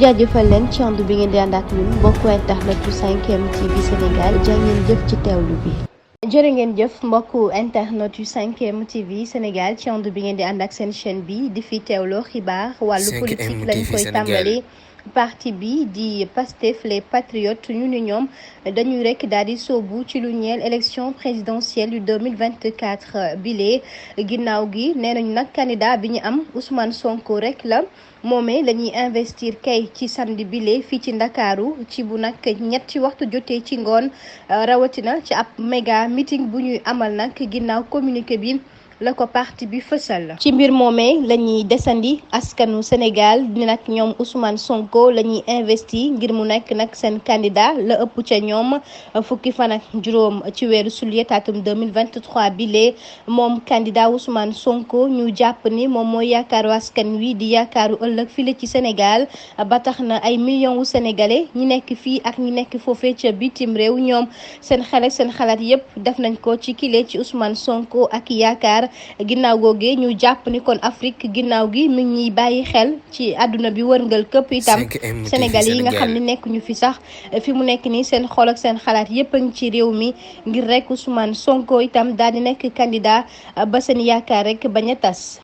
jaajëfal leen ci ànd bi ngeen di ànd ak ñun mbokku internet yu 5M TV Sénégal jaa ngeen jëf ci teewlu bi. jërë ngeen jëf mbokku internet yu 5M TV Sénégal ci ànd bi ngeen di ànd ak seen chaîne bi di fi teewloo xibaar wàllu politique lañ koy tàmbali. parti bi di Pastef les patriotes ñu ni ñoom dañuy rek daal di soobu ci lu ñeel élection présidentielle yu 2024 bile ginnaaw gi nee nañu nag candidat bi ñu am Ousmane Sonko rek la moomee la ñuy investir kay ci samedi bile fii ci Ndakaaru ci bu nag ñetti waxtu jotee ci ngoon rawatina ci ab méga meeting bu ñuy amal nag ginnaaw communiqué bi la ko parti bi fësal. ci mbir moomee la ñuy desandi askanu Sénégal ni nag ñoom Ousmane Sonko la ñuy investi ngir mu nekk nag seen candidat la ëpp ca ñoom fukki fan ak juróom ci weeru juillet atum 2023 bile moom candidat Ousmane Sonko ñu jàpp ni moom mooy yaakaaru askan wi di yaakaaru ëllëg file ci Sénégal ba tax na ay millions wu sénégalais ñi nekk fii ak ñi nekk foofee ca bitim réew ñoom seen xel ak seen xalaat yépp def nañ ko ci kile ci Ousmane Sonko ak yaakaar. ginnaaw googee ñu jàpp ni kon Afrique ginnaaw gi mi ngi ñuy bàyyi xel ci àdduna bi wërngal këpp itam Sénégal yi nga xam ne nekk ñu fi sax fi mu nekk nii seen xol ak seen xalaat yépp a ngi ci réew mi ngir rek Ousmane Sonko itam daal di nekk candidat ba seen yaakaar rek bañ a tas.